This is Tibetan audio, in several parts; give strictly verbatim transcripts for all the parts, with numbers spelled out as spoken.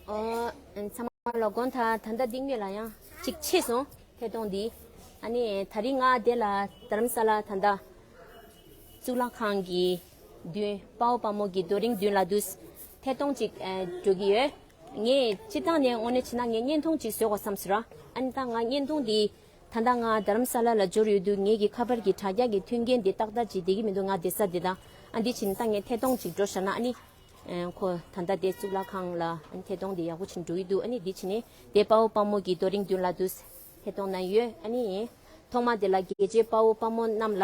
ཨོ། ཚང་མ་ལ་དགོངས་དག། ད་ལྟ་འདི་ངོས་ལ་ཡང་གཅིག་ཆད་སོང་། ཐད་གཏོང་འདི། ཨ་ནི་ད་རིང་ང་དེ་ལ་རྡ་རམ་ས་ལ་ད་ལྟ་གཙུག་ལག་ཁང་གི་མདུན་དཔའ་བོ་དཔའ་མོ་གི་རྡོ་རིང་མདུན་ལ་འདུག་ཐད་གཏོང་ཅིག་ཨ་འགྲོ་གི་ཡོད། ངས་སྤྱིར་བཏང་ནས་དངོས་གནས་བྱས་ན་ངས་བརྙན་ཐུང་ཅིག་བཟོ་དགོས་བསམ་སོང་ར། ཨ་ནི་ད་ང་བརྙན་ཐུང་འདི་ད་ལྟ་ང་རྡ་རམ་ས་ལ་ལ་འབྱོར་ཡོད་དུས་ངེད་ཀྱི་ཁ་པར་གྱི་དྲ་རྒྱ་གི་མཐུན་རྐྱེན་འདི་ཏག་ཏག་ཅིག་བསྡད་ཀྱི་མི་འདུག་ང་བསྡད་ས་འདི་དང་། ཨ་འདི་བྱས་ན་ད་ངས་ཐད་གཏོང་ཅིག་འགྲོ་བཞག་ན། ཨ་ནི་ཨ་ཁོ་ད་ལྟ་དེ་གཙུག་ལག་ཁང་ལ་ཨ་ནི་ཐད་གཏོང་དེ་ཡག་པོ་ཅིག་འགྲོ་གི་འདུག་ཨ་ནི་འདི་བྱས་ནས་དེ་དཔའ་བོ་དཔའ་མོ་གི་རྡོ་རིང་མདུན་ལ་འདུག་ཐད་གཏོང་གནང་ཡོད། ཨ་ནི་ཐོག་མ་དེ་ལ་རྒྱལ་གཅེས་དཔའ་བོ་དཔའ་མོ་རྣམས་ལ་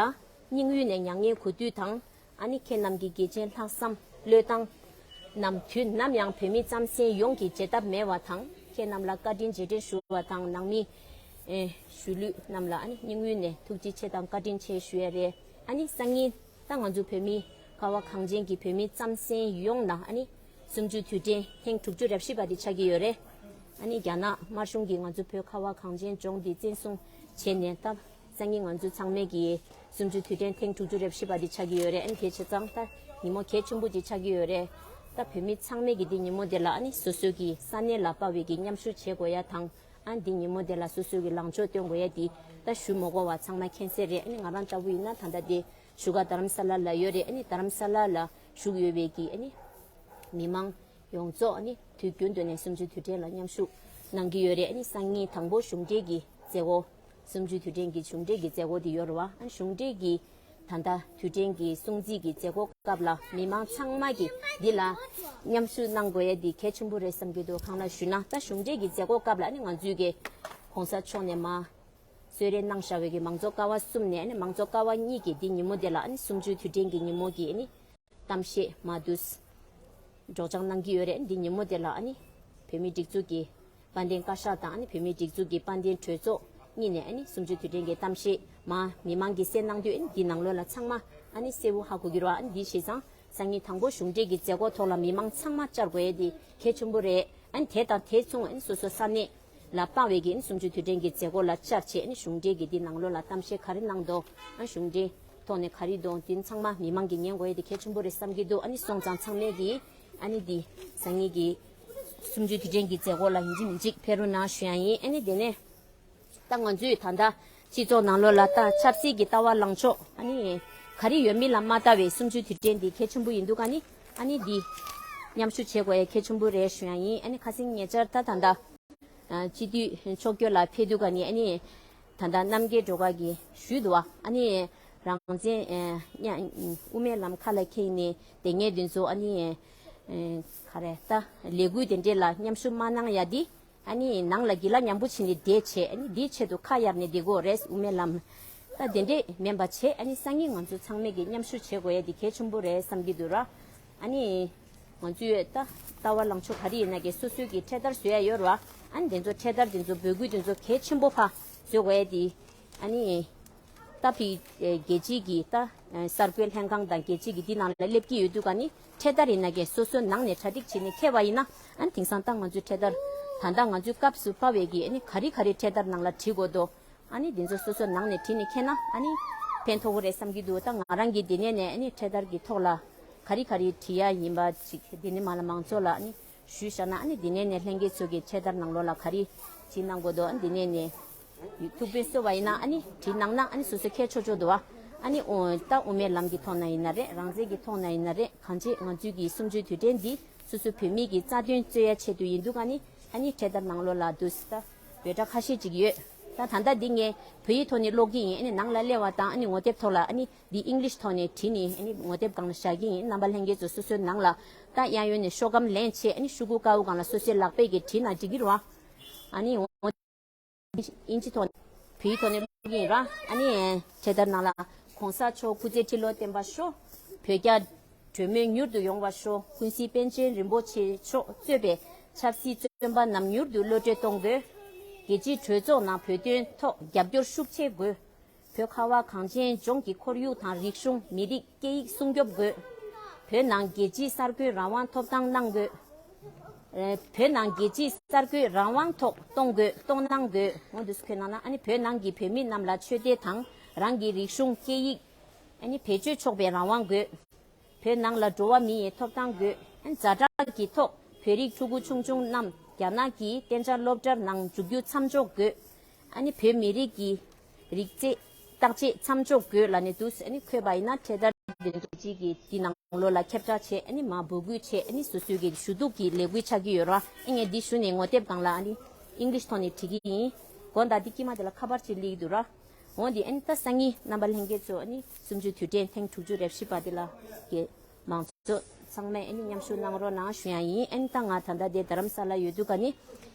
སྙིང་དབུས་ནས་མྱ་ངན་གུས་འདུད་དང་། ཨ་ནི་ཁྱེད་རྣམས་ཀྱི་དགེ་ཆེན་ལྷག་བསམ་བློས་བཏང་རྣམས་དུས་ནམ་ཡང་བོད་མི་རྩམ་ཟན་ཡོངས་ཀྱི་བརྗེད་ཐབས་མེད་པ་དང་། ཁྱེད་རྣམས་ལ་བཀའ་དྲིན་རྗེས་དྲན་ཞུ་བ་དང་། ནང་མི་ཨེ་ཞུ་ལུས་རྣམས་ལ་ཨ་ནི་སྙིང་དབུས་ནས་ཐུགས་རྗེ་ཆེ་དང་བཀའ་དྲིན་ཆེ་ཞུ་ཡ་རེད། ཨ་ནི་སང་ཉིན་ད་ང་ཚོ་བོད་མི་ཁ་བ་གངས་ཅན་གྱི་བོད་མི་རྩམ་ཟན་ཡོངས་ལ་ཨ་ནི་གསུམ་བཅུའི་དུས་དྲན་ཐེངས་དྲུག་ཅུ་རེ་བཞི་པ་འདི་ཆགས་ཀྱི་ཡོད་རེད། ཨ་ནི་རྒྱ་ནག་དམར་གཞུང་གིས་ང་ཚོ་བོད་ཁ་བ་གངས་ཅན་ལྗོངས་འདི་བཙན་བཟུང་བྱས་ནས་ད་སང་ཉིན་ང་ཚོ་ཚང་མས་ཀྱི་གསུམ་བཅུའི་དུས་དྲན་ཐེངས་དྲུག་ཅུ་རེ་བཞི་པ་འདི་ཆགས་ཀྱི་ཡོད་རེད། ཨ་ནི་དེ་བྱས་ཙང་ད་ཉིན་མོ་གལ་ཆེན་པོ་ཅིག་ཆགས་ཀྱི་ཡོད་རེད། ད་བོད་མི་ཚང་མས་ཀྱི་འདི་ཉིན་མོ་འདི་ལ་ཨ་ནི་སོ་སོ་གི་ས་གནས་ལ་དཔའ་བའི་གི་མཉམ་ཞུགས་བྱེད་དགོས་ཡ་དང་། ཨ་ནི་འདི་ཉིན་མོ་འདི་ལ་སོ་སོ་གི་ལངས་ཕྱོགས་སྟོན་དགོས་ཡ་འདི་ད་ཞུ་མ་དགོས་པ་ཚང་མ་མཁྱེན་གསལ་རེད། ཨ་ནི་ང་རང་ལྟ་བུ་ཡིན་ན་ད་ལྟ་འདི་བཞུགས་སྒར་རྡ་རམ་ས་ལ་ལ་ཡོད་རེད། ཨ་ནི་རྡ་རམ་ས་ལ་ལ་བཞུགས་ཡོད་པའི་གི་ཨ་ནི་མི་མང་ཡོངས་རྫོགས་ཨ་ནི་དུས་རྒྱུན་དུ་ནས་གསུམ་བཅུའི་དུས་དྲན་ལ་མཉམ་ཞུགས་གནང་གི་ཡོད་རེད། ཨ་ནི་སང་ཉིན་དང་པོ་གཞུང་འབྲེལ་གྱི་མཛད་སྒོ། གསུམ་བཅུའི་དུས་དྲན་གྱི་གཞུང་འབྲེལ་གྱི་མཛད་སྒོ་དེ་ཡོད་རེད་བ། ཨ་ནི་གཞུང་འབྲེལ་གྱི་ད་ལྟ་དུས་དྲན་གྱི་སྲུང་བརྩི་གི་མཛད་སྒོ་སྐབས་ལ་མི་མང་ཚང་མ་གིས་འདི་ལ་མཉམ་ཞུགས་གནང་དགོས་ཡ་འདི་གལ་ཆེན་པོ་རེད་བསམ་གྱི་འདུག་གང་ལ་ཞུས་ན་ད་གཞུང་འབྲེལ་གྱི་མཛད་སྒོ་སྐབས་ལ་ཨ་ནི་ང་ཚོའི་གི་གོང་ས་མཆོག་ནས་མར་གསོལ་རས་གནང་བཞག་པའི་གི་མང་གཙོ་ཀ་བ་གསུམ་ནས་ཨ་ནི་མང་གཙོ་ཀ་བ་གཉིས་ཀྱིས་འདི་ཉིན་མོ་འདི་ལ་ཨ་ནི་གསུམ་བཅུའི་དུས་དྲན་གྱི་ཉིན་མོ་གི་ཨ་ནི་གཏམ་བཤད་མ་བསྡུས་སྒྲོག་སྦྱང་གནང་གི་ཡོད་རེད། འདི་ཉིན་མོ་དེ་ལ་ཨ་ནི་བོད་མིའི་སྒྲིག་འཛུགས་ཀྱི་དཔལ་ལྡན་བཀའ་ཤག་དང་ཨ་ནི་བོད་མིའི་སྒྲིག་འཛུགས་ཀྱི་དཔལ་ལྡན་གྲོས་ཚོགས་གཉིས་ནས་ཨ་ནི་གསུམ་བཅུའི་དུས་དྲན་གྱི་གཏམ་བཤད་མ་མི་མང་གིས་གསན་གནང་དུས་ཨ་ནི་འདི་ནང་ལོགས་ལ་ཚང་མ་ཨ་ནི་གསལ་པོ་ཧ་གོ་གི་རེད་བ། ཨ་ནི་འདི་བྱས་ཙང་སང་ཉིན་དང་པོ་གཞུང་འབྲེལ་གྱི་མཛད་སྒོ་ཐོག་ལ་མི་མང་ཚང་མ་བཅར་དགོས་ཡས་འདི་གལ་ཆེན་པོ་རེད། ཨ་ནི་དེ་དང་དེ་མཚུངས་ཨ་ནི་སོ་སོ་ས་གནས་ལ་དཔའ་བའི་གི་ཨ་ནི་གསུམ་བཅུའི་དུས་དྲན་གྱི་མཛད་སྒོ་ལ་བཅར་བྱས་ཨ་ནི་གཞུང་འབྲེལ་གྱི་འདི་ནང་ལོགས་ལ་གཏམ་བཤད་ག་རེ་གནང་འདུག་ཨ་ནི་གཞུང་འབྲེལ་ཐོག་ནས་ག་རེ་འདུག་འདི་ཚང་མ་མི་མང་གིས་ཉན་དགོས་ཡས་དེ་གལ་ཆེན་པོ་རེད་བསམ་གྱི་འདུག་ཨ་ནི་སོང་ཙང་ཚང་མས་ཀྱིས་ཨ་ནི་འདི་སང་ཉིན་གྱི་གསུམ་བཅུའི་དུས་དྲན་གྱི་མཛད་སྒོ་ལ་ཡིན་གཅིག་མིན་གཅིག་ཕེབས་རོགས་གནང་ཞུ་ཡ་ཡིན། ཨ་ནི་དེ་ནས་ད་ང་ཚོས་ད་ལྟ་སྤྱི་ཚོགས་ནང་ལོགས་ལ་ད་ཆབ་སྲིད་ཀྱི་ལྟ་བ་ལངས་ཕྱོགས་ཨ་ནི་ག་རེ་ཡོད་མེད་ལ་མ་ལྟ་བའི་གསུམ་བཅུའི་དུས་དྲན་འདི་གལ་ཆེན་པོ་ཡིན་འདུག་ཨ་ནི་ཨ་ནི་འདི་མཉམ་ཞུགས་བྱེད་དགོས་ཡ་གལ་ཆེན་པོ་རེད་ཞུ་ཡ་ཡིན། ཨ་ནི་ཁ་སང་ཉེ་ཆར་ད་ད་ལྟ་ཨ་སྤྱི་འཐུས་ཕྱོགས་སྐྱོད་ལ་ཕེབས་དུས་ག་ནས་ཨ་ནི་ད་ལྟ་རྣམ་རྒྱལ་སྒྲོལ་དཀར་གྱིས་ཞུས་འདུག་བ། ཨ་ནི་རང་བཙན་ཨ་དབུ་མའི་ལམ་ཁ་ལ་འཁྱེར་ནས་བསྡད་མཁན་དེ་ཚོ་ཨ་ནི་ཨ་ག་རེ་ད་ལས་འགུལ་དེ་འདྲས་ལ་མཉམ་ཞུགས་མ་གནང་ཡ་འདི་ཨ་ནི་ནང་ལ་སྒྱིད་ལ་མཉམ་པོ་བྱས་ནས་བསྡད་བྱས་ཨ་ནི་འདིའི་ཆེད་དུ་ཁ་གཡར་ནས་བསྡད་དགོས་རེད། དབུ་མའི་ལམ་ད་དེ་འདྲས་མིན་པ་བྱས་ཨ་ནི་སང་ཉིན་ང་ཚོ་ཚང་མས་ཀྱི་མཉམ་ཞུགས་བྱེད་དགོས་ཡ་འདི་གལ་ཆེན་པོ་རེད་བསམ་གྱི་འདུག་ར། ཨ་ནི། ང་ཚོས་ད་ལྟ་བ་ལངས་ཕྱོགས་ག་རེ་ཡིན་ན་གི་སོ་སོའི་གི་འཕྲེད་དར་བཟོ་ཡ་ཡོད་རེད་བ། ཨ་ནི་དེ་ཚོ་འཕྲེད་དར་དེ་ཚོ་འབོད་སྐུལ་དེ་ཚོ་གལ་ཆེན་པོ་ཕར་བཟོ་དགོས་ཡ་དེ། ཨ་ནི། ད་ཕི་རྒྱལ་སྤྱིའི་གི་ད་གསར་འགོད་ལྷན་ཁང་དང་རྒྱལ་སྤྱིའི་གི་འདི་ནང་ལ་སླེབས་ཀྱི་ཡོད་དུས་ག་ནི་འཕྲེད་དར་ཡིན་ན་གི་སོ་སོ་ནང་ནས་གྲ་སྒྲིག་བྱས་ནས་འཁྱེར་བ་ཡིན་ན་ཨ་ནི་དེང་སང་ད་ང་ཚོའི་འཕྲེད་དར་ད་ལྟ་ང་ཚོའི་སྐབས་སུ་བབས་པའི་གི་ཨ་ནི་ག་རེ་ག་རེ་འཕྲེད་དར་ནང་ལ་བྲིས་དགོས་འདུག་ཨ་ནི་འདི་ཚོ་སོ་སོ་ནང་ནས་བྲིས་ནས་འཁྱེར་ན་ཨ་ནི་ཕན་ཐོགས་ཀྱི་རེད་བསམ་གྱི་འདུག་ད་ང་རང་གིས་འདི་ནས་ནས་ཨ་ནི་འཕྲེད་དར་གྱི་ཐོག་ལ་ག་རེ་ག་རེ་བྲིས་ཡ་ཡིན་པ་ཅིག་འདི་ནས་མ་ལ་མང་ཚོགས་ལ་ཨ་ནི་ཞུས་བཞག་ན་ཨ་ནི་འདི་ནས་ནས་ལྷན་རྒྱས་ཚོ་གི་འཕྲེད་དར་ནང་ལོགས་ལ་ག་རེ་བྲིས་གནང་དགོས་འདུག་ཨ་ནི་འདི་ནས་ནས་ཐུགས་ཕན་གསོས་པ་ཡིན་ན་ཨ་ནི་བྲིས་གནང་ན་ཨ་ནི་སོ་སོ་ཁྱེར་ཆོག་ཆོག་འདུག་བ། ཨ་ནི་ཨོ་ད་དབུ་མའི་ལམ་གྱི་ཐོག་ན་ཡིན་ན་རེད། རང་བཙན་གྱི་ཐོག་ན་ཡིན་ན་རེད། གང་ཅི་ང་ཚོའི་གི་གསུམ་བཅུའི་དུས་དྲན་འདི་སོ་སོ་བོད་མི་གི་རྩ་དོན་རྩོད་ཡ་ཆེད་དུ་ཡིན་འདུག་ཨ་ནི། ཨ་ནི་འཕྲེད་དར་ནང་ལོགས་ལ་འདུག་སེ་ད་འབོད་སྒྲ་ཁ་ཤས་ཅིག་ཡོད། ད་ད་ལྟ་འདི་ངས་བོད་ཡིག་ཐོག་ནས་ཀློག་གི་ཡིན། ཨ་ནི་ནང་ལ་སླེབས་པ་དང་ཨ་ནི་ངོ་དེབ་ཐོག་ལ་ཨ་ནི་འདི་ཨིང་ལིཤ་ཐོག་ནས་བྲིས་ནས་ཨ་ནི་ངོ་དེབ་སྒང་ལ་བཞག་གི་ཡིན། རྣམ་པ་ལྷན་རྒྱས་ཚོ་སོ་སོའི་ནང་ལ་ད་གཡས་གཡོན་ནས་ཤོག་སྒམ་ལེན་བྱས་ཨ་ནི་ཤོག་གུ་དཀར་པོ་སྒང་ལ་སོ་སོའི་ལག་པས་ཀྱིས་བྲིས་ན་འགྲིག་གི་རེད་བ། ཨ་ནི་ཨིན་ཇི་ཐོག་ནས་བོད་ཡིག་ཐོག་ནས་ཀློག་གི་ཡིན་ར། ཨ་ནི་འཕྲེད་དར་ནང་ལ་༸གོང་ས་མཆོག་སྐུ་ཚེ་ཁྲི་ལོ་བརྟན་པར་ཤོག་བོད་རྒྱ་གྲོས་མོལ་མྱུར་དུ་ཡོང་བར་ཤོག་ཀུན་གཟིགས་པཎ་ཆེན་རིན་པོ་ཆེ་མཆོག་གཙོས་པའི་ཆབ་སྲིད་བཙོན་པ་རྣམས་མྱུར་དུ་གློད་གྲོལ་གཏོང་དགོས། རྒྱལ་སྤྱིའི་གྲོས་ཚོགས་ནང་བོད་དོན་ཐོག་རྒྱབ་སྐྱོར་ཤུགས་ཆེ་དགོས། བོད་ཁ་བ་གངས་ཅན་ལྗོངས་ཀྱི་ཁོར་ཡུག་དང་རིག་གཞུང་མི་རིགས་སྐད་ཡིག་སྲུང་སྐྱོབ་དགོས། བོད་ནང་རྒྱལ་སྤྱིའི་གསར་འགོད་རང་དབང་ཐོབ་ཐང་གནང་དགོས། ཨ་བོད་ནང་རྒྱལ་སྤྱིའི་གསར་འགོད་རང་དབང་ཐོག་གཏོང་དགོས་གཏོང་གནང་དགོས། འོ་འདུག་སེ་ཁོས་གནང་ན་ཨ་ནི་བོད་ནང་གི་བོད་མི་རྣམས་ལ་ཆོས་དད་དང་རང་གི་རིག་གཞུང་སྐད་ཡིག་ཨ་ནི་བེད་སྤྱོད་ཆོག་པའི་རང་དབང་དགོས། བོད་ནང་ལ་འགྲོ་བ་མི་ཡི་ཐོབ་ཐང་དགོས། ཨ་ནི་ཛ་དྲག་གི་ཐོག་ བོད་རིགས་ཕྲུ་གུ་ཆུང་ཆུང་རྣམས་རྒྱ་ནག་གི་གཏན་འཇགས་སློབ་གྲྭར་ནང་འཇུག་རྒྱུ་མཚམས་འཇོག་དགོས། ཨ་ནི་བོད་མི་རིགས་ཀྱི་རིགས་རྫས་བརྟག་དཔྱད་མཚམས་འཇོག་དགོས་ལབ་ནས་འདུག་ཨ་ནི་འཁོད་པ་ཡིན་ན་འཕྲེད་དར་འདི་འདྲ་ཅིག་གིས་འདི་ནང་ལོགས་ལ་ཁྱབ་བསྒྲགས་བྱས། ཨ་ནི་མར་འབོད་སྐུལ་བྱས། ཨ་ནི་སོ་སོའི་གི་ཞུ་གཏུག་གི་ལས་འགུལ་ཆགས་ཀྱི་ཡོད་རེད་བ། ཨ་ངས་འདི་ཞུ་ནས་ངོ་དེབ་སྒང་ལ་ཨ་ནི་ཨིང་ལིཤ་ཐོག་ནས་བྲིས་ཀྱི་ཡིན། དགོང་དག་འདི་དཀྱིལ་མ་དེ་ལ་ཁ་པར་ཅིག་སླེབས་ཀྱི་འདུག་ར། འོ་འདི་ཨ་ནི་ད་སང་ཉིན་རྣམ་པ་ལྷན་རྒྱས་ཚོ་ཨ་ནི་གསུམ་བཅུའི་དུས་དྲན་ཐེངས་དྲུག་ཅུ་རེ་བཞི་པ་འདི་ལ་གི་མང་ཚོགས་ཚང་མས་ཨ་ནི་མཉམ་ཞུགས་གནང་རོགས་གནང་ཞུ་ཡ་ཡིན། ཨ་ནི་ད་ང་ད་ལྟ་དེ་རྡ་རམ་ས་ལ་ཡོད་དུས་ཀ་ནི།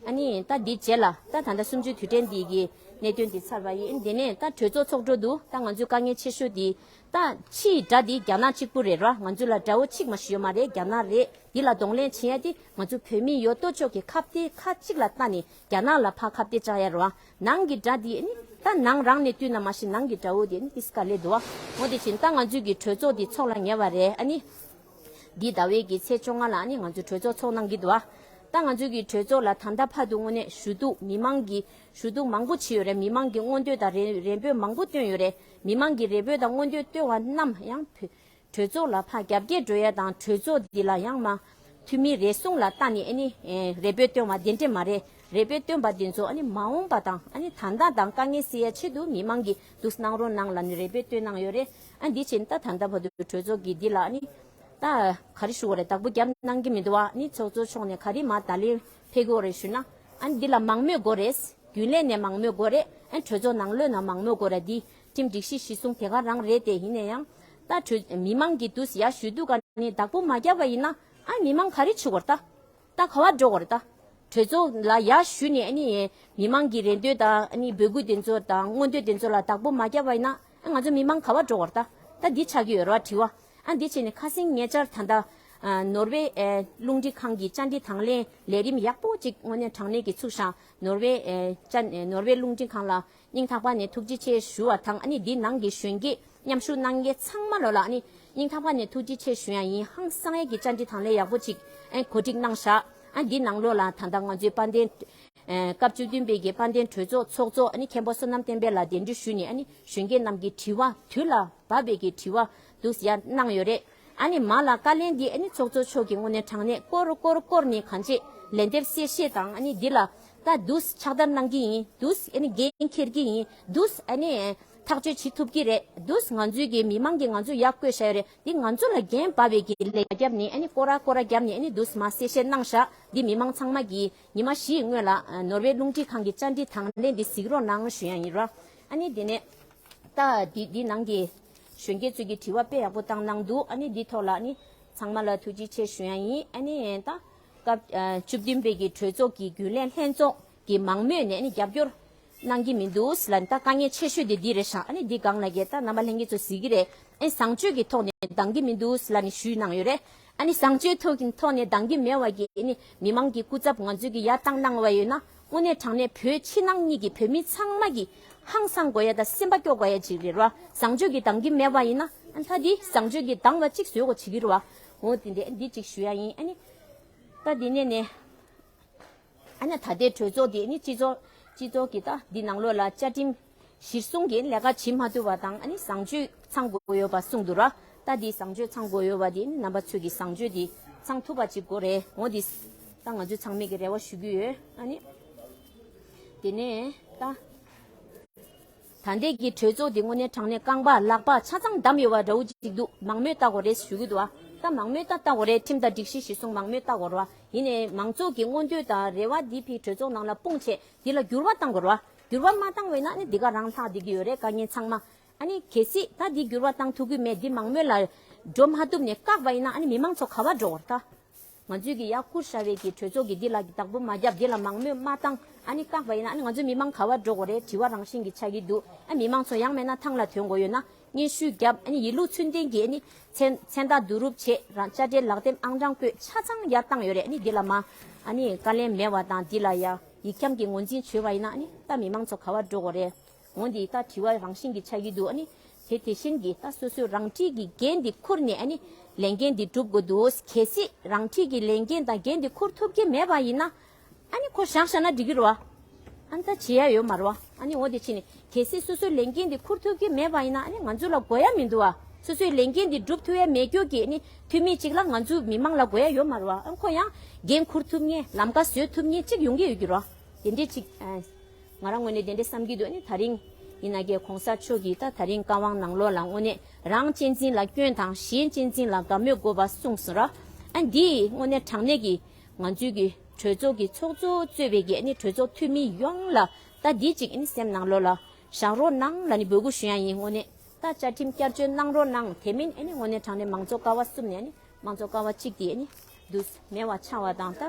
ཨ་ནི་ད་འདི་རྗེས་ལ་ད་ད་ལྟ་གསུམ་བཅུའི་དུས་དྲན་འདི་གི་གནད་དོན་འདི་ཚར་བ་ཡིན། ཨ་ནི་དེ་ནས་ད་གྲོས་ཚོགས་ཚོགས་འགྲོ་འདུག་ད་ང་ཚོའི་དཀའ་ངལ་ཆེ་ཤོས་འདི་ད་ཕྱིའི་དགྲ་འདི་རྒྱ་ནག་གཅིག་པུ་རེད་ར། ང་ཚོ་ལ་དགྲ་བོ་གཅིག་མ་ཞིག་ཡོད་མ་རེད། རྒྱ་ནག་རེད། འདི་ལ་གདོང་ལེན་བྱེད་ཡ་དེ་ང་ཚོ་བོད་མི་ཡོད་དོ་ཅོག་གི་ཁ་གཏད་ཁ་གཅིག་ལ་བལྟ་ནས་རྒྱ་ནག་ལ་ཕར་ཁ་གཏད་བཅག་ཡ་རེད་བ། ནང་གི་དགྲ་འདི་ཨ་ནི་ད་ནང་རང་ནས་བསྟུན་ན་མ་གཞི་ནང་གི་དགྲ་བོ་དེ་ཨ་ནི་ཏིས་ཀ་ལས་འདུག་བ། འོ་དེ་བཞིན་ད་ང་ཚོའི་གི་གྲོས་ཚོགས་འདི་ཚོགས་ལ་ཉེ་བ་རེད། ཨ་ནི་འདི་ཟླ་བའི་གི་ཚེས་བཅོ་ལྔ་ལ་ཨ་ནི་ང་ཚོ་གྲོས་ཚོགས་ཚོགས་གནང་གི་འདུག་བ། ད་ང་ཚོའི་གི་གྲོས་ཚོགས་ལ་ད་ལྟ་བར་དུ་དངོས་གནས་ཞུ་གཏུག་མི་མང་གི་ཞུ་གཏུག་མང་པོ་བྱས་ཡོད་རེད། མི་མང་གི་མངོན་འདོད་དང་རེ་རེ་འབོད་མང་པོ་བཏོན་ཡོད་རེད། མི་མང་གི་རེ་འབོད་དང་མངོན་འདོད་བཏོན་པ་རྣམས་ཡང་བོད་གྲོས་ཚོགས་ལ་ཕར་རྒྱབ་འགལ་འགྲོ་ཡ་དང་། གྲོས་ཚོགས་འདི་ལ་ཡང་མ་འཐུས་མི་རེ་ཟུང་ལ་བལྟ་ནས་ཨ་ནི་ཨེ་རེ་འབོད་བཏོན་པ་དེ་འདྲས་མ་རེད། རེ་འབོད་བཏོན་པ་དེ་ཚོ་ཨ་ནི་མ་འོངས་པ་དང་ཨ་ནི་ད་ལྟ་དང་དཀའ་ངལ་སེལ་ཡ་ཆེད་དུ་མི་མང་གིས་འདུག་གནང་རོགས་གནང་ལབ་ནས་རེ་འབོད་བཏོན་གནང་ཡོད་རེད། ཨ་འདི་བྱས་ད་ད་ལྟ་བར་དུ་གྲོས་ཚོགས་ཀྱི་འདི་ལ་ཨ་ནི་ད་ག་རེ་ཞུ་དགོས་རེད། བདག་པོ་རྒྱབ་གནང་གི་མི་འདུག་བ། ཨ་ནི་ཚོགས་གཙོ་མཆོག་ནས་ག་རེ་མར་བརྡ་ལན་ཕེབས་དགོས་རེད་ཞུ་ན། ཨ་ནི་འདི་ལ་མང་མོས་དགོས་རེད། རྒྱུན་ལས་ནས་མང་མོས་དགོས་རེད། ཨ་གྲོས་ཚོགས་ནང་ལོགས་ནས་མང་མོས་དགོས་རེད། འདི་ཁྲིམས་སྒྲིག་གཞི་གཞི་བཟུང་དེ་ག་རང་རེད་དེ། ཡིན་ན་ཡང་ད་གྲོས་མི་མང་གིས་འདུག་ཡར་ཞུ་དུས་ཀ་ནས་བདག་པོ་མ་བརྒྱབ་པ་ཡིན་ན་ཨ་མི་མང་ག་རེ་བྱེད་དགོས་རེད། ད་ད་ག་བ་འགྲོ་དགོས་རེད། ད་གྲོས་ཚོགས་ལ་ཡར་ཞུས་ནས་ཨ་ནི་མི་མང་གི་རེ་འདོད་དང་ཨ་ནི་འབོད་སྐུལ་དེ་ཚོ་དང་མངོན་འདོད་དེ་ཚོ་ལ་བདག་པོ་མ་བརྒྱབ་པ་ཡིན་ན་ཨ་ང་ཚོ་མི་མང་ག་བ་འགྲོ་དགོས་རེད། ད་ད་འདི་ཆགས་ཀྱི་ཡོད་རེད་བ་དྲི་བ། ཨ་འདི་བྱས་ནས་ཁ་སང་ཉེ་ཆར་ད་ལྟ་ཨ་ནོར་ཝེ་ཨེ་རླུང་འཕྲིན་ཁང་གི་བཅར་འདྲི་དང་ལེན་ལས་རིམ་ཡག་པོ་ཅིག་དངོས་གནས་དྲང་གནས་ཀྱི་ཚུགས་ཤག་ནོར་ཝེ་ཨེ་བཅར་ནོར་ཝེ་རླུང་འཕྲིན་ཁང་ལ་སྙིང་ཐག་པ་ནས་ཐུགས་རྗེ་ཆེ་ཞུ་བ་དང་། ཨ་ནི་འདི་ནང་གི་གཞོན་སྐྱེས་མཉམ་ཞུགས་གནང་མཁན་ཚང་མ་ལོ་ལ་ཨ་ནི་སྙིང་ཐག་པ་ནས་ཐུགས་རྗེ་ཆེ་ཞུ་ཡ་ཡིན། ཧང་སང་ཡས་ཀྱི་བཅར་འདྲི་དང་ལེན་ཡག་པོ་ཅིག་ཨ་གོ་སྒྲིག་གནང་ཤག་ཨ་འདི་ནང་ལོ་ལ་ད་ལྟ་ང་ཚོའི་དཔལ་ལྡན་ཨ་སྐབས་བཅུ་བདུན་པའི་གི་དཔལ་ལྡན་གྲོས་ཚོགས་ཚོགས་གཙོ་ཨ་ནི་མཁན་པོ་བསོད་ནམས་བསྟན་འཕེལ་ལགས་གདན་འདྲེན་ཞུས་ནས་ཨ་ནི་གཞོན་སྐྱེས་རྣམས་ཀྱི་དྲི་བ་དུས་ལ་བབས་པའི་གི་དྲི་བ་འདུག་ཡ་གནང་ཡོད་རེད། ཨ་ནི་མ་ལ་བཀའ་ལན་འདི་ཨ་ནི་ཚོགས་གཙོ་མཆོག་གིས་དངོས་གནས་དྲང་གནས་སྐོར་སྐོར་སྐོར་ནས་གང་ཅི་ལན་འདེབས་གསལ་བཤད་དང་། ཨ་ནི་འདི་ལ་ད་འདུག་ཕྱག་བསྟར་གནང་གི་ཡིན། འདུག་ཨ་ནི་འགན་འཁྱེར་གྱི་ཡིན། འདུག་ཨ་ནི་ཐག་གཅོད་བྱེད་ཐུབ་ཀྱི་རེད། འདུག་ང་ཚོའི་གི་མི་མང་གིས་ང་ཚོ་ཡར་བསྐོས་བཞག་ཡོད་རེད། འདི་ང་ཚོ་ལ་འགན་བབས་པའི་གི་ལས་ཀ་བརྒྱབ་ནས་ཨ་ནི་སྐོར་ར་སྐོར་ར་བརྒྱབ་ནས་ཨ་ནི་འདུག་མ་གསལ་བཤད་གནང་ཤག་འདི་མི་མང་ཚང་མ་གིས་ཉི་མ་བཞིའི་སྔོན་ལ་ནོར་ཝེ་རླུང་འཕྲིན་ཁང་གི་བཅར་འདྲི་དང་ལེན་འདི་གཟིགས་རོགས་གནང་ཞུ་ཡ་ཡིན་ར། ཨ་ནི་དེ་ནས་ད་འདི་འདི་ནང་གི་གཞོན་སྐྱེས་ཚོས་ཀྱི་དྲི་བ་དཔེ་ཡག་པོ་བཏང་གནང་འདུག་ཨ་ནི་འདི་ཐོག་ལ་ཨ་ནི་ཚང་མ་ལ་ཐུགས་རྗེ་ཆེ་ཞུ་ཡ་ཡིན། ཨ་ནི་ད་སྐབས་ཨ་བཅུ་བདུན་པའི་གི་གྲོས་ཚོགས་ཀྱི་རྒྱུན་ལས་ལྷན་ཚོགས་ཀྱི་མང་མོས་ནས་ཨ་ནི་རྒྱབ་སྐྱོར་གནང་གི་མི་འདུག་ལ། ད་དཀའ་ངལ་ཆེ་ཤོས་དེ་འདི་རེད་ཤག་ཨ་ནི་འདི་སྒང་ལ་གི་ད་རྣམ་པ་ལྷན་རྒྱས་ཚོ་གཟིགས་ཀྱི་རེད། ཨ་ནི་བཟང་སྤྱོད་ཀྱི་ཐོག་ནས་འདང་གི་མི་འདུག་ལབ་ནས་ཞུས་གནང་ཡོད་རེད། ཨ་ནི་བཟང་སྤྱོད་ཐོག་གི་ཐོག་ནས་འདང་གི་མེད་པ་གི་ཨ་ནི་མི་མང་གི་སྐུ་ཚབ་ང་ཚོས་ཀྱི་ཡར་བཏང་གནང་བ་ཡོད་ན་དངོས་གནས་དྲང་གནས་བོད་ཕྱི་ནང་གཉིས་ཀྱི་བོད་མི་ཚང་མ་གི་ཧང་སང་དགོས་ཡ་དང་སེམས་པ་སྐྱོ་དགོས་ཡ་ཅིག་རེད་ར། བཟང་སྤྱོད་ཀྱི་འདང་གི་མེད་པ་ཡིན་ན་ཨ་ནི་ད་འདི་བཟང་སྤྱོད་ཀྱི་འདང་བ་ཅིག་བཟོས་དགོས་བྱེད་ཀྱི་རེད་བ། འོ་དེ་འདྲས་འདི་ཅིག་ཞུ་ཡ་ཡིན། ཨ་ནི་ད་འདི་ནས་ནས། ཨ་ནི་ད་ལྟའི་གྲོས་ཚོགས་འདི་ནི་སྤྱི་ཚོགས་སྤྱི་ཚོགས་ཀྱི་ད་འདི་ནང་ལོགས་ལ་བཅའ་ཁྲིམས་གཞིར་བཟུང་གི་ལས་ཀ་བྱེད་མ་ཐུབ་པ་དང་། ཨ་ནི་བཟང་སྤྱོད་ཚང་དགོས་ཡོད་པ་གསུངས་འདུག་ར། ད་འདི་བཟང་སྤྱོད་ཚང་དགོས་ཡོད་པ་འདི་ནི་རྣམ་པ་ཚོས་ཀྱི་བཟང་སྤྱོད་འདི་ཚང་ཐུབ་པ་ཅིག་དགོས་རེད། འོ་འདི་ད་ང་ཚོས་ཚང་མས་ཀྱི་རེ་བ་ཞུ་གི་ཡོད། ཨ་ནི་དེ་ནས་ད། ད་ལྟའི་གི་གྲོས་ཚོགས་འདི་དངོས་གནས་དྲང་གནས་རྐང་པ་ལག་པ་ཆ་ཚང་བསྡམས་ཡོད་པ་འདྲ་བོ་ཅིག་འདུག་མང་མོས་ལྟ་དགོས་རེད་ཞུ་གི་འདུག་ཨ། ད་མང་མོས་ད་ལྟ་དགོས་རེད། ཁྲིམས་དང་སྒྲིག་གཞི་གཞིར་བཟུང་མང་མོས་ལྟ་དགོས་རེད་བ། ཡིན་ནའི་མང་ཚོགས་ཀྱི་མངོན་འདོད་དང་རེ་བ་འདི་ཕྱིའི་གྲོས་ཚོགས་ནང་ལ་སྤུངས་བྱས་འདི་ལ་འགྱུར་བ་གཏང་དགོས་རེད་བ། འགྱུར་བ་མ་བཏང་བས་ན་ནི་འདི་ག་རང་ལྷག་བསྡད་ཀྱི་ཡོད་རེད། དཀའ་ངལ་ཚང་མ། ཨ་ནི་གལ་སྲིད་ད་འདི་འགྱུར་བ་གཏང་ཐུབ་ཀྱི་མེད། འདི་མང་མོས་ལ་འགྲོ་མ་ཐུབ་ནས་བཀག་པ་ཡིན་ན་ཨ་ནི་མི་མང་ཚོ་ག་པར་འགྲོ་དགོས་རེད་ད། ང་ཚོས་ཀྱི་ཡར་བསྐུར་བཞག་པའི་གི་གྲོས་ཚོགས་ཀྱི་འདི་ལ་གི་བདག་པོ་མ་བརྒྱབ། འདི་ལ་མང་མོས་མ་བཏང་། ཨ་ནི་བཀག་པ་ཡིན་ན་ཨ་ནི་ང་ཚོའི་མི་མང་ག་པར་འགྲོ་དགོས་རེད། དྲི་བ་རང་བཞིན་གྱི་ཆགས་ཀྱི་འདུག་ཨ་མི་མང་ཚོ་ཡང་མིན་ན་ཐང་ལ་ཐོན་དགོས་ཡོད་ན་སྙན་ཞུ་བརྒྱབ། ཨ་ནི་ཡིན་ལུགས་ཚུལ་ལྡན་གྱི་ཨ་ནི་མཚན་མཚན་རྟགས་བསྡུ་རུབ་བྱས། རང་དཔྱ་ཁྲལ་ལག་དེབ་ཨང་གྲངས་བཀོད་ཆ་ཚང་ཡར་བཏང་ཡོད་རེད། ཨ་ནི་འདི་ལ་མ་ཨ་ནི་བཀའ་ལན་མེད་པ་དང་འདི་ལ་ཡ་ཡིག་འཁྱམ་གྱི་ངོས་འཛིན་བྱས་པ་ཡིན་ན་ཨ་ནི་ད་མི་མང་ཚོ་ག་པར་འགྲོ་དགོས་རེད། འོ་འདི་ད་དྲི་བ་རང་བཞིན་གྱི་ཆགས་ཀྱི་འདུག་ཨ་ནི་དེ་དེ་བཞིན་གྱི་ད་སོ་སོའི་རང་འཁྲིའི་གི་འགན་འདི་འཁུར་ནས་ཨ་ནི་ལས་འགན་འདི་སྒྲུབ་དགོས་འདུག་གལ་སྲིད་རང་འཁྲིའི་གི་ལས་འགན་དང་འགན་འདི་འཁུར་ཐུབ་ཀྱི་མེད་པ་ཡིན་ན་ཨ་ནི་ཁོ་བཞག་བཞག་ན་འགྲིག་གི་རེད་བ། ཨ་ནི་ད་བྱེད་ཡ་ཡོད་མ་རེད་བ། ཨ་ནི་འོ་དེ་ཕྱིན་ནས་གལ་སྲིད་སོ་སོའི་ལས་འགན་འདི་འཁུར་ཐུབ་ཀྱི་མེད་པ་ཡིན་ན་ཨ་ནི་ང་ཚོ་ལ་དགོས་ཡ་མི་འདུག་བ། སོ་སོའི་ལས་འགན་འདི་སྒྲུབ་ཐུབ་ཡ་མེད་རྒྱུ་གི་ནི་འཐུས་མི་གཅིག་ལ་ང་ཚོའི་མི་མང་ལ་དགོས་ཡ་ཡོད་མ་རེད་བ། ཨ་ཁོ་ཡང་འགན་འཁུར་ཐུབ་མཁན་ལམ་ཀ་བཟོས་ཐུབ་མཁན་གཅིག་ཡོང་གི་ཡོད་ཀྱི་རེད་བ། དེ་འདྲས་གཅིག་ཨ། ང་རང་ངོས་ནས་དེ་འདྲས་བསམ་གྱི་འདུག་ཨ་ནི་ད་རིང་ཡིན་ན་གའི་གོང་ས་མཆོག་གིས་ད་ད་རིང་བཀའ་དབང་ནང་ལོགས་ལ་དངོས་གནས་རང་གཅེས་འཛིན་ལ་སྐྱོན་དང་གཞན་གཅེས་འཛིན་ལ་དགའ་མོས་དགོས་པ་གསུངས་སོང་ར། ཨ་འདིས་དངོས་གནས་དྲང་གནས་ཀྱི་ང་ཚོའི་གི་གྲོས་ཚོགས་ཀྱི་ཚོགས་གཙོ་གཙོས་པའི་གི་ཨ་ནི་གྲོས་ཚོགས་འཐུས་མི་ཡོངས་ལ་ད་འདི་གཅིག་ཨ་ནི་སེམས་ནང་ལོགས་ལ་བཞག་རོགས་གནང་ལབ་ནི་འབོད་སྐུལ་ཞུ་ཡ་ཡིན། དངོས་གནས་ད་བཅའ་ཁྲིམས་བསྐྱར་བཅོས་གནང་རོགས་གནང་། དེ་མིན་ཨ་ནི་དངོས་གནས་དྲང་གནས་མང་གཙོ་ཀ་བ་གསུམ་ནས་ཨ་ནི་མང་གཙོ་ཀ་བ་གཅིག་དེ་ཨ་ནི་དུ་མེད་པ་ཆགས་པ་དང་ད་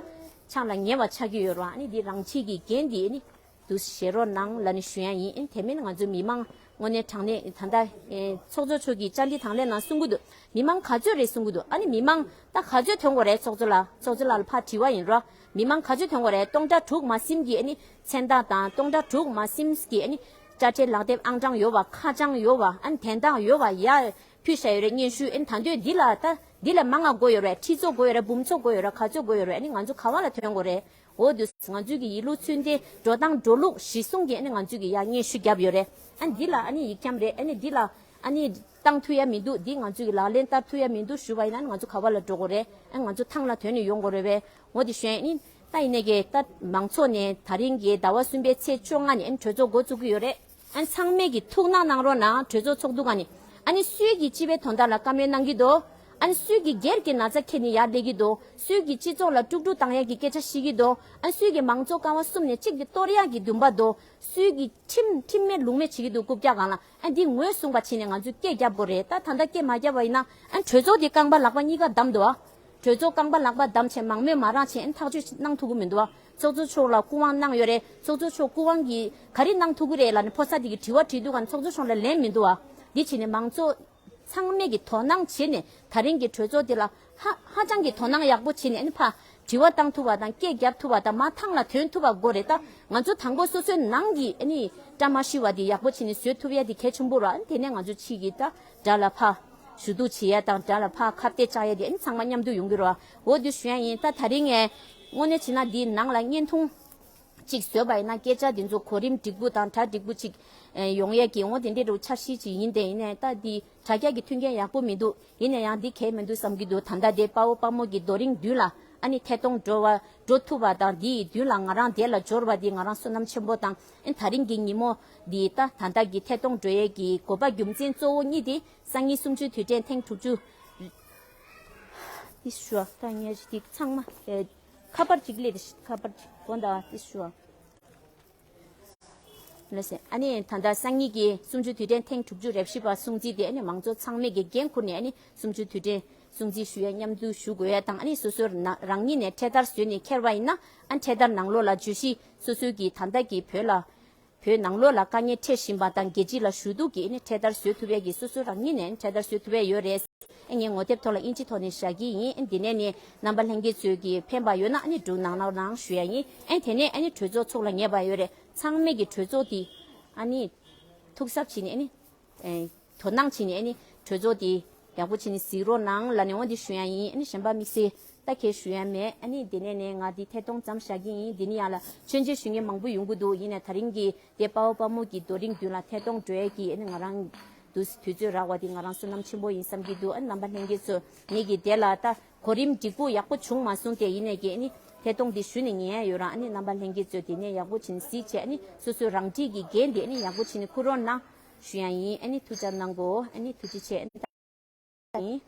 ཆགས་ལ་ཉེ་བ་ཆགས་ཀྱི་ཡོད་རེད་བ། ཨ་ནི་འདི་རང་ཆེ་གི་འགན་འདི་ཨ་ནི་དུ་བཞེས་རོགས་གནང་ལབ་ནི་ཞུ་ཡ་ཡིན། ཨ་ནི་དེ་མིན་ང་ཚོ་མི་མང་དངོས་གནས་དྲང་གནས་ད་ལྟ་ཨེ་ཚོགས་གཙོ་མཆོག་གིས་བཅར་འདྲི་དང་ལེན་ནང་གསུང་གི་འདུག་མི་མང་ག་ཚོད་རེད་གསུང་གི་འདུག་ཨ་ནི་མི་མང་ད་ག་ཚོད་ཐོན་དགོས་རེད། ཚོགས་གཙོ་ལགས་ཚོགས་གཙོ་ལགས་ལ་ཕར་དྲི་བ་ཡིན་རོགས། མི་མང་ག་ཚོད་ཐོན་དགོས་རེད། སྟོང་ཕྲག་དྲུག་མ་ཟིན་གྱི་ཨ་ནི་མཚན་རྟགས་དང་སྟོང་ཕྲག་དྲུག་མ་ཟིན་གྱི་ཨ་ནི་དྲ་སྦྲེལ་ལག་དེབ་ཨང་གྲངས་ཡོད་པ་ཁ་བྱང་ཡོད་པ་ཨ་ནི་དན་རྟགས་ཡོད་པ་ཡར་ཕུལ་བཞག་ཡོད་རེད། སྙན་ཞུ་ཨ་ནི་ད་འདོད་འདི་ལ་ད་འདི་ལས་མང་ང་དགོས་ཡོད་རེད། ཁྲི་ཚོ་དགོས་ཡོད་རེད། འབུམ་ཚོ་དགོས་ཡོད་རེད། ག་ཚོད་དགོས་ཡོད་རེད། ཨ་ནི་ང་ཚོ་ག་བ་ལ་ཐོན་དགོས་རེད། འོ་དུས་ང་ཚོའི་གི་ཡིད་ལུགས་ཚུལ་ལྡན་འགྲོ་སྟངས་འགྲོ་ལུགས་གཞི་བཟུང་གི་ཨ་ནི་ང་ཚོའི་གི་ཡར་སྙན་ཞུ་བརྒྱབ་ཡོད་རེད། ཨ་ནི་འདི་ལ་ཨ་ནི་ཡིག་འཁྱམ་རེད། ཨ་ནི་འདི་ལ་ཨ་ནི་བཏང་ཐུབ་ཡ་མི་འདུག་འདི་ང་ཚོའི་གི་ལག་ལེན་བསྟར་ཐུབ་ཡ་མི་འདུག་ཞུ་བ་ཡིན་ན་ཨ་ནི་ང་ཚོ་ག་བ་ལ་འགྲོ་དགོས་རེད། ཨ་ནི་ང་ཚོ་ཐང་ལ་དོན་ནས་ཡོང་དགོས་རེད་པས། འོ་དེ་ཞུ་ཡ་ཡིན། ད་ཡིན་ནའི་གི་ད་མང་ཚོགས་ནས་ད་རིང་གི་ཟླ་བ་གསུམ་པའི་ཚེས་བཅོ་ལྔ་ནས་ཨ་ནི་གྲོས་ཚོགས་འགོ་བཙུགས་ཀྱི་ཡོད་རེད། ཨ་ནི་ཚང་མས་ཀྱི་ཐུགས་སྣང་གནང་རོགས་གནང་། གྲོས་ཚོགས་ཚོགས་འདུ་སྒང་ནས་ཨ་ནི་སུས་ཀྱི་སྤྱི་པའི་དོན་དག་ལ་བཀའ་མོལ་གནང་གི་འདུག་ཨ་ནི་སུས་ཀྱི་སྒེར་གྱི་ན་ཚ་ཁྱེར་ནས་ཡར་སླེབས་ཀྱི་འདུག་སུས་ཀྱི་སྤྱི་ཚོགས་ལ་དཀྲུག་དཀྲུག་བཏང་ཡག་གི་སྐད་ཆ་བཤད་ཀྱི་འདུག་ཨ་ནི་སུས་ཀྱི་མང་གཙོ་ཀ་བ་གསུམ་ནས་གཅིག་གི་གཏོར་ཡག་གི་འདུན་པ་འདུག་སུས་ཀྱི་ཁྲིམས་ཁྲིམས་མེད་ལུགས་མེད་བྱེད་ཀྱི་འདུག་རྐུབ་བཀྱག་སྒང་ལ། ཨ་ནི་འདི་ངོས་བཟུང་བ་བྱས་ནས་ང་ཚོས་སྐད་རྒྱབ་དགོས་རེད། ད་ད་ལྟ་སྐད་མ་རྒྱབ་པ་ཡིན་ན་ཨ་ནི་གྲོས་ཚོགས་འདི་རྐང་པ་ལག་པ་གཉིས་ཀ་བསྡམས་འདུག་ཨ། གྲོས་ཚོགས་རྐང་པ་ལག་པ་བསྡམས་བྱས་མང་མོས་མ་རག་བྱས་ཨ་ནི་ཐག་གཅོད་གནང་ཐུབ་ཀྱི་མི་འདུག་ཨ། ཚོགས་གཙོ་མཆོག་ལ་སྐུ་དབང་གནང་ཡོད་རེད། ཚོགས་གཙོ་མཆོག་སྐུ་དབང་གིས་ག་རེ་གནང་ཐུབ་ཀྱི་རེད་ལབ་ནས་ཕོ་གསར་དེ་གིས་དྲི་བ་དྲིས་དུས་ག་ནས་ཚོགས་གཙོ་མཆོག་ལ་ལན་མི་འདུག་ཨ། འདི་བྱས་ནས་མང་གཙོ་ཚང་མས་ཀྱི་དོ་སྣང་བྱས་ནས་ད་རིང་གི་གྲོས་ཚོགས་འདི་ལ་ཧ་ཧ་ཅང་གི་དོ་སྣང་ཡག་པོ་བྱས་ནས་ཨ་ནི་ཕ་དྲི་བ་བཏང་ཐུབ་པ་དང་སྐད་རྒྱབ་ཐུབ་པ་དང་མ་ཐང་ལ་ཐོན་ཐུབ་པ་དགོས་རེད། ད་ང་ཚོ་དང་པོ་སོ་སོའི་ནང་གི་ཨ་ནི་བཀྲ་མ་ཤིས་པ་འདི་ཡག་པོ་བྱས་ནས་བཟོ་ཐུབ་ཡ་འདི་གལ་ཆེན་པོ་རེད། ཨ་ནི་དེ་ནས་ང་ཚོ་ཕྱི་གི་ད་དགྲ་ལ་ཕ་ཞུ་གཏུག་བྱེད་ཡ་དང་དགྲ་ལ་ཕ་ཁ་གཏད་བཅག་ཡ་འདི་ཨ་ནི་ཚང་མ་མཉམ་དུ་ཡོང་གི་རེད་བ། འོ་འདི་ཞུ་ཡ་ཡིན། ད་ད་རིང་ངས་དངོས་གནས་བྱས་ན་འདིའི་ནང་ལ་བརྙན་ཐུང་གཅིག་བཟོས་པ་ཡིན་ན་སྐད་ཆ་འདི་ཚོ་གོ་རིམ་འགྲིག་པོ་དང་གྲ་འགྲིག་པོ་ཅིག་ཨེ་ཡོང་ཡས་ཀྱི་འོ་དེ་འདྲའི་རུ་འཆར་གཞི་ཅིག་ཡིན། དེ་ཡིན་ནའི་ད་འདི་དྲ་རྒྱ་གི་མཐུན་རྐྱེན་ཡག་པོ་མི་འདུག་ཡིན་ན་ཡང་འདི་གལ་མི་འདུག་བསམ་གྱི་འདུག་ད་ལྟ་དེ་དཔའ་བོ་དཔའ་མོ་གི་རྡོ་རིང་མདུན་ལ་ཨ་ནི་ཐད་གཏོང་འགྲོ་བ་འགྲོ་ཐུབ་པ་དང་འདིའི་མདུན་ལ་ང་རང་དེ་ལ་འབྱོར་བ་འདི་ང་རང་བསོད་ནམས་ཆེན་པོ་དང་ཨ་ནི་ད་རིང་གི་ཉིན་མོ་འདི་ད་ད་ལྟ་གི་ཐད་གཏོང་འགྲོ་ཡས་ཀྱི་དགོས་པ་རྒྱུ་མཚན་གཙོ་བོ་གཉིས་དེ་སང་ཉིན་གསུམ་བཅུའི་དུས་དྲན་ཐེངས་དྲུག་ཅུ། འདི་ཞུ་བ་ད་ངས་འདི་ཚང་མ་ཨེ། ཁ་པར་གཅིག་སླེབས་ཏེ་ཁ་པར་གཅིག་དགོངས་དག་འདི་ཞུ་བ། ལགས་སེ། ཨ་ནི་ད་ལྟ་སང་ཉིན་གྱི་གསུམ་བཅུའི་དུས་དྲན་ཐེངས་དྲུག་ཅུ་རེ་བཞི་པ་སྲུང་བརྩི་དེ་ཨ་ནི་མང་གཙོ་ཚང་མས་ཀྱི་འགན་འཁུར་ནས་ཨ་ནི་གསུམ་བཅུའི་དུས་དྲན་སྲུང་བརྩི་ཞུ་ཡ་མཉམ་དུ་ཞུ་དགོས་ཡ་དང་ཨ་ནི་སོ་སོ་རང་རང་ཉིད་ནས་འཕྲེད་དར་བཟོས་ནས་འཁྱེར་བ་ཡིན་ན་ཨ་འཕྲེད་དར་ནང་ལོགས་ལ་བརྗོད་གཞི་སོ་སོའི་གི་ད་ལྟ་གི་བོད་ལ་བོད་ནང་ལོགས་ལ་དཀའ་ངལ་འཕྲད་བཞིན་པ་དང་རྒྱལ་སྤྱི་ལ་ཞུ་གཏུག་གི་ཨ་ནི་འཕྲེད་དར་བཟོ་ཐུབ་ཡ་གི་སོ་སོ་རང་ཉིད་ནས་འཕྲེད་དར་བཟོ་ཐུབ་ཡ་ཡོད་རེད། ཨ་ངས་ངོ་དེབ་ཐོག་ལ་དབྱིན་ཇི་ཐོག་ནས་བཞག་གི་ཡིན། ཨ་འདི་ནས་ནི་རྣམ་པ་ལྷན་རྒྱས་ཚོས་ཀྱི་ཕན་པ་ཡོད་ན་ཨ་ནི་སྒྲུག་གནང་གནང་ཞུ་ཡ་ཡིན། ཨ་དེ་ནས་ཨ་ནི་གྲོས་ཚོགས་ཚོགས་ལ་ངེས་པ་ཡོད་རེད། ཚང་མས་ཀྱི་གྲོས་ཚོགས་འདི་ཨ་ནི་ཐུགས་གཟབ་བྱས་ནས་ཨ་ནི་ཨེ་དོ་སྣང་བྱས་ནས་ཨ་ནི་གྲོས་ཚོགས་འདི་ཡག་པོ་བྱས་ནས་གཟིགས་རོགས་གནང་ལབ་ནས་འོ་འདི་ཞུ་ཡ་ཡིན། ཨ་ནི་གཞན་པ་དམིགས་བསལ་ད་གས་ཞུ་ཡ་མེད། ཨ་ནི་དེ་ནས་ནས་ང་འདི་ཐད་གཏོང་ཙམ་བཞག་གི་ཡིན། འདི་ནི་ཡང་ལ་མཆོད་མཇལ་ཞུ་མཁན་མང་པོ་ཡོང་གི་འདུག་ཡིན་ནའི་ད་རིང་གི་དེ་དཔའ་བོ་དཔའ་མོ་གི་རྡོ་རིང་མདུན་ལ་ཐད་གཏོང་འགྲོ་ཡས་ཀྱི་ཨ་ནི་ང་རང་དུ་དུས་ཚོད་རག་པ་དེ་ང་རང་བསོད་ནམས་ཆེན་པོ་ཡིན་བསམ་གྱི་འདུག་ཨ་ནི་རྣམ་པ་ལྷན་རྒྱས་ཚོ་ངེད་ཀྱི་དེ་ལ་ད་གོ་རིམ་འགྲིག་པོ་ཡག་པོ་བྱུང་མ་སོང་སྟེ་ཡིན་ནའི་གི་ཨ་ནི་ཐད་གཏོང་འདི་ཞུ་ནས་ཉན་ཡ་ཡོད་རང་ཨ་ནི་རྣམ་པ་ལྷན་རྒྱས་ཚོ་དེ་ནས་ཡག་པོ་བྱིན་གཟིགས་བྱས་ཨ་ནི་སོ་སོའི་རང་འཁྲིས་ཀྱི་འགན་དེ་ཨ་ནི་ཡག་པོ་བྱིན་ནས་འཁུར་རོགས་གནང་ཞུ་ཡ་ཡིན། ཨ་ནི་ཐུགས་ཅག་གནང་གོ་ཨ་ནི་ཐུགས་རྗེ་ཆེ། ཨ་ནི་ད་ཡིན།